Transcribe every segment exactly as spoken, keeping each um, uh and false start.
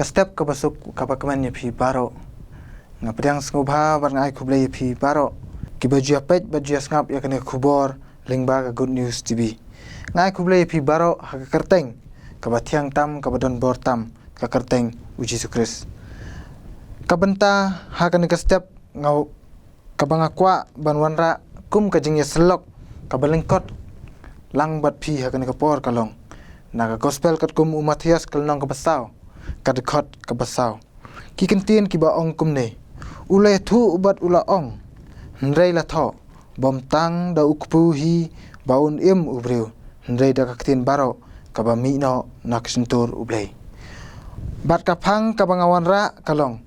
Ka step kaba suk kaba kmen ïa phi baroh. Nga pdiang sngewbha bad nga ai khublei ïa phi baroh kiba ju ïa peit bad ju ïa sngap ïa kane ka khubor lyngba ka Good News T V. Nga ai khublei ïa phi baroh ha ka kyrteng kaba thiang tam, kaba don bor tam, ka kyrteng U Jisu Khrist. Ka bynta ha kane ka step nga kaba nga kwah ban wanrah kum ka jingïasyllok kaba lyngkot lang bad phi ha kane ka por ka long na ka Gospel katkum u Mathaios ka lynnong kaba saw, ka dkhot kaba saw. Ki ktien kiba ong kumne: U la ïathuh bad u la ong, hynrei la thoh, bym tang da u kpu hi ba un im u briew, hynrei da ka ktien baroh kaba mih noh na ka shyntur U Blei. Bad ka phang kaba nga wanrah ka long: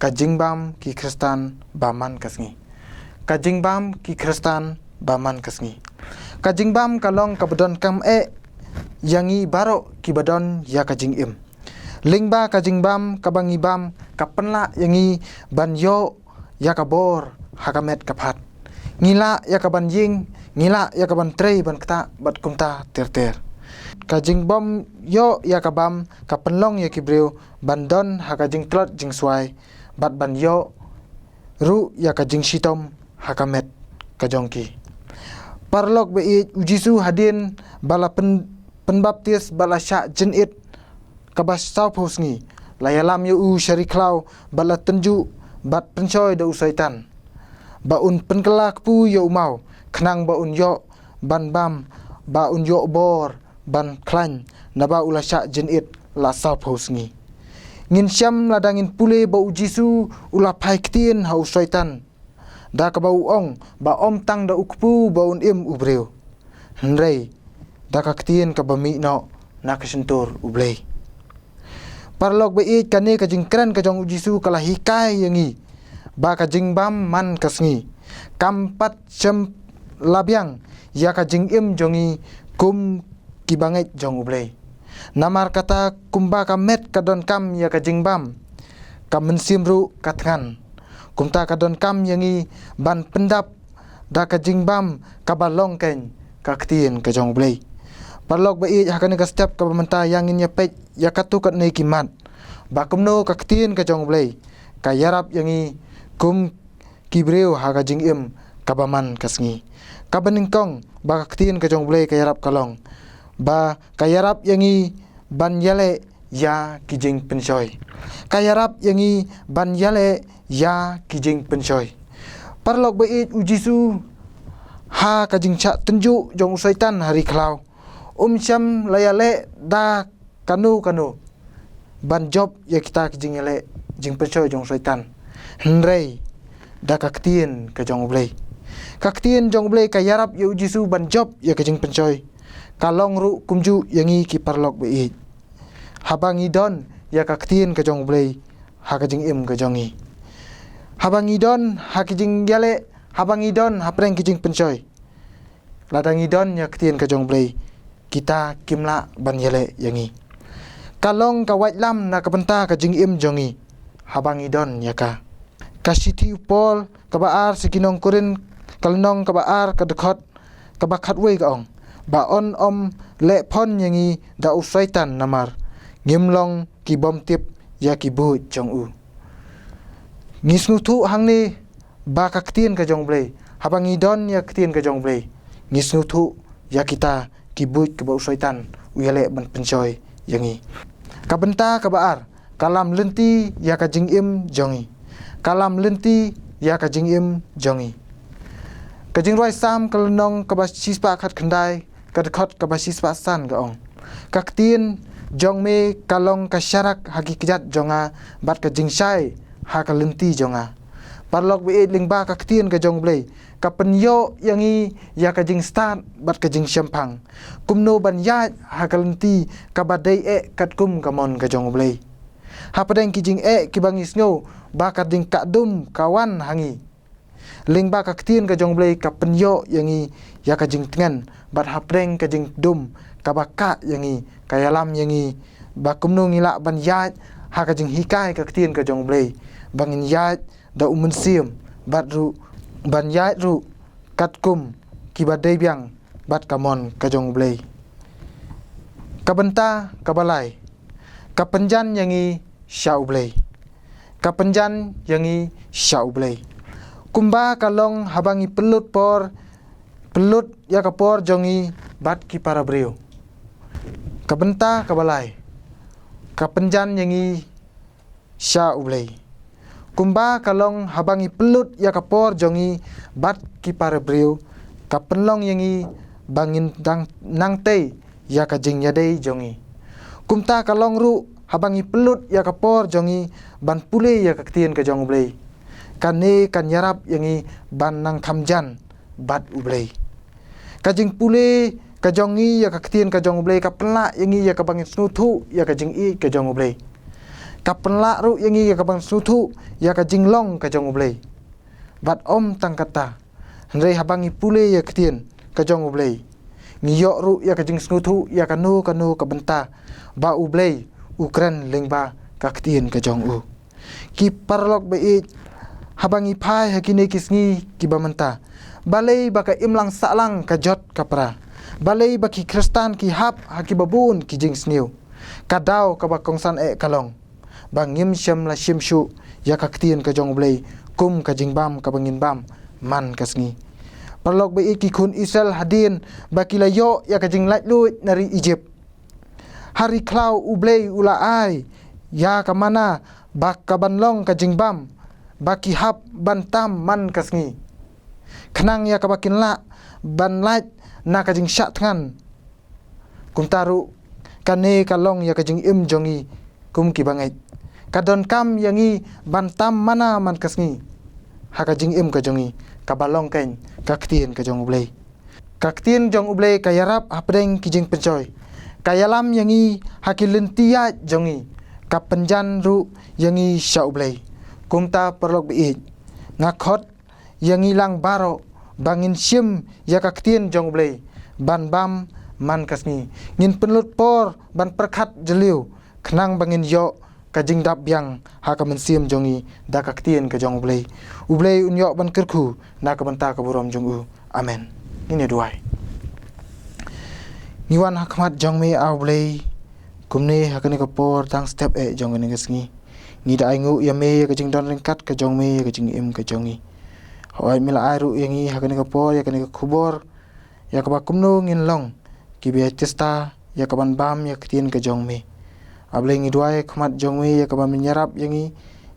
Ka jingbam ki Khristan ba man ka sngi. Ka jingbam ki Khristan ba man ka sngi. Ka jingbam ka long kaba donkam eh ïa ngi baroh kiba don ïa ka jingim. Lyngba ka jingbam kaba ngi bam ka pynlah ïa ngi ban ïoh ïa ka bor ha ka met ka phad. Ngi lah ïa ka ban ïeng, ngi lah ïa ka ban trei ban ktah bad kumta ter ter. Ka jingbam ïoh ïa ka bam ka pynlong ïa ki briew ban don ha ka jingtlot jingswai bad ban ïoh ruh ïa ka jingshitom ha ka met ka jong ki. Paralok ba ïeit, U Jisu hadien ba la pyn-, pynbaptis bad la shah jynit kaba sawphew sngi, la ïalam ïa u sha ri khlaw bad la tynjuh bad pynshoi da u Soitan ba un pynkylla kpu ïa u maw, khnang ba un ïoh ban bam, ba un ïoh bor ban khlaiñ, naba u la shah jynit la sawphew sngi. Ngin shem lada ngin pule ba U Jisu u la phai ktien ha u Soitan da kaba u ong ba ym tang da u kpu ba un im u briew, hynrei da ka ktien kaba mih noh na ka shyntur U Blei. Paralok ba ïeit, kane ka jingkren ka jong U Jisu ka la hikai ïa ngi ba ka jingbam man ka sngi kam pat shem la biang ïa ka jingim jong ngi kum kiba ngeit jong U Blei. Namar kata, kumba ka met ka donkam ïa ka jingbam, ka mynsiem ruh ka thngan. Kumta ka donkam ïa ngi ban pyndap da ka jingbam kaba long keiñ ka ktien ka jong U Blei. Paralok ba ïeit, ha kane ka step kaba mynta ïa ngin ïa peit ïa katto katne ki mat ba kumno ka ktien ka jong U Blei ka ïarap ïa ngi kum ki briew ha ka jingim kaba man ka sngi. Kaba nyngkong ba ka ktien ka jong U Blei ka ïarap ka long ba ka ïarap ïa ngi ban ïaleh ïa ki jingpynshoi. Ka ïarap ïa ngi ban ïaleh ïa ki jingpynshoi. Paralok ba ïeit, U Jisu ha ka jingshah tynjuh jong u Soitan ha ri khlaw, um shym la ïaleh da kano kano ban jop ïa kita ki jingïaleh jingpynshoi jong u Soitan, hynrei da ka ktien ka jong U Blei. Ka ktien jong U Blei ka ïarap ïa U Jisu ban jop ïa ka jingpynshoi. Ka long ruh kumjuh ïa ngi ki paralok ba ïeit. Haba ngi don ïa ka ktien ka jong U Blei ha ka jingim ka jong ngi, haba ngi don ha ki jingïaleh, haba ngi don hapdeng ki jingpynshoi, lada ngi don ïa ka ktien ka jong U Blei, kita kim lah ban ïaleh ïa ngi. Ka long ka waitlam na ka bynta ka jingim jong ngi haba ngi don ïa ka. Ka shithi u Paul kaba ar sha ki nong Korinth, ka lynnong kaba ar, ka dkhot kaba khatwei ka ong ba un ym leh phon ïa ngi da u Soitan namar ngim long ki bym tip ïa ki buit jong u. Ngi sngewthuh hangne ba ka ktien ka jong U Blei, haba ngi don ïa ka ktien ka jong U Blei, ngi sngewthuh ïa kita ki buit kiba u Soitan u ïaleh ban pynshoi ïa ngi. Ka bynta kaba ar, ka lam lynti ïa ka jingim jong ngi. Ka lam lynti ïa ka jingim jong ngi. Ka Jingrwai Salm ka lynnong kaba shispah khatkhyndai, ka dkhot kaba shispah san ka ong: Ka ktien jong me ka long ka sharak ha ki kjat jong nga, bad ka jingshai ha ka lynti jong nga. Paralok ba ïeit, lyngba ka ktien ka jong U Blei ka pynïoh ïa ngi ïa ka jingstad bad ka jingshemphang kumno ban ïaid ha ka lynti kaba dei eh katkum ka mon ka jong U Blei. Hapdeng ki jingeh kiba ngi sngew ba ka ding ka dum ka wan ha ngi, lyngba ka ktien ka jong U Blei ka pynïoh ïa ngi ïa ka jingtngen, bad hapdeng ka jingdum kaba kah ïa ngi, ka ïalam ïa ngi ba kumno ngi lah ban ïaid ha ka jinghikai ka ktien ka jong U Blei, ba ngin ïaid da u mynsiem, bad ruh ban ïaid ruh katkum kiba dei biang bad ka mon ka jong U Blei. Ka bynta kaba lai, ka pynjan ïa ngi sha U Blei. Ka pynjan ïa ngi sha U Blei. Kumba ka long haba ngi pynlut por, pynlut ïa ka por jong ngi bad ki para briew. Ka bynta kaba lai. Ka pynjan ïa ngi sha U Blei. Kumba ka long haba ngi pynlut ïa ka por jong ngi bad ki para briew, ka pynlong ïa ngi ba ngin dang nangtei ïa ka jingïadei jong ngi. Kumta ka long ruh haba ngi pynlut ïa ka por jong ngi ban pule ïa ka ktien ka jong U Blei. Kane kan ïarap ïa ngi ban nang kham jan bad U Blei. Ka jingpule ka jong ngi ïa ka ktien ka jong U Blei ka pynlah ïa ngi ïa kaba ngin sngewthuh ïa ka jingïeit ka jong U Blei. Ka pynlah ruh ïa ngi ïa kaba ngin sngewthuh ïa ka jinglong ka jong U Blei. Bad ym tang kata, hynrei haba ngi pule ïa ka ktien ka jong U Blei, ngi ïoh ruh ïa ka jingsngewthuh ïa kano kano ka bynta ba U Blei u kren lyngba ka ktien ka jong u. Ki paralok ba ïeit, haba ngi phai ha kine ki sngi kiba mynta, balei ba ka imlang sahlang ka jot ka pra? Balei ba ki Khristan ki hap ha kiba bun ki jingsniew? Ka daw kaba kongsan eh ka long ba ngim shym la shim shuh ïa ka ktien ka jong U Blei kum ka jingbam kaba ngin bam man ka sngi. Paralok ba ïeit, ki khun Israel hadien ba ki la ïoh ïa ka jinglaitluid na ri Egypt, ha ri khlaw U Blei u la ai ïa ka mana ba ka ban long ka jingbam ba ki hap ban tam man ka sngi, khnang ïa kaba kin lah ban lait na ka jingshah thngan. Kumta ruh kane ka long ïa ka jingim jong ngi kum ki bangeit. Ka donkam ïa ngi ban tam mana man ka sngi ha ka jingim ka jong ngi, kaba long keiñ ka ktien ka jong U Blei. Ka ktien jong U Blei ka ïarap hapdeng ki jingpynshoi. Ka ïalam ïa ngi ha ki lynti ïaid jong ngi. Ka pynjan ruh ïa ngi sha U Blei. Kumta paralok ba ïeit, nga khot ïa ngi lang baroh ba ngin shim ïa ka ktien jong U Blei ban bam man ka sngi. Ngin pynlut por ban pyrkhat jylliew khnang ba ngin ïoh ka jingdap biang ha ka mynsiem jong ngi da ka ktien ka jong U Blei. U Blei un ïoh ban kyrkhu na ka bynta ka burom jong u. Amen. Ngin ïa duwai. Ngi wan ha khmat jong me, A Blei, kumne ha kane ka por tang step eh jong kane ka sngi. Ngi da ainguh ïa me ïa ka jingdon ryngkat ka jong me ïa ka jingim ka jong ngi. Hooid, me la ai ruh ïa ngi ha kane ka por ïa kane ka khubor ïa kaba kumno ngin long kiba ïa tista ïa kaban bam ïa ka ktien ka jong me. A Blei, ngi duwai khmat jong me ïa kaba men ïarap ïa ngi,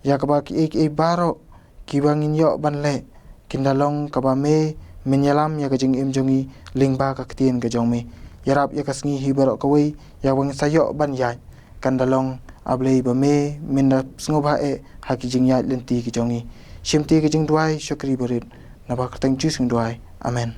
ïa kaba kiei kiei baroh kiba ngin ïoh ban leh kin da long kaba me men ïalam ïa ka jingim jong ngi lyngba ka ktien ka jong me. Ïarap ïa ka sngi hi baroh kawei ïa kaba ngin sa ïoh ban ïaid kan da long, A Blei, ba me men da sngewbha eh ha ki jingïaid lynti ki jong ngi. Shim te ka jingduwai shakri barit, naba ka kyrteng Jisu ngi duwai. Amen.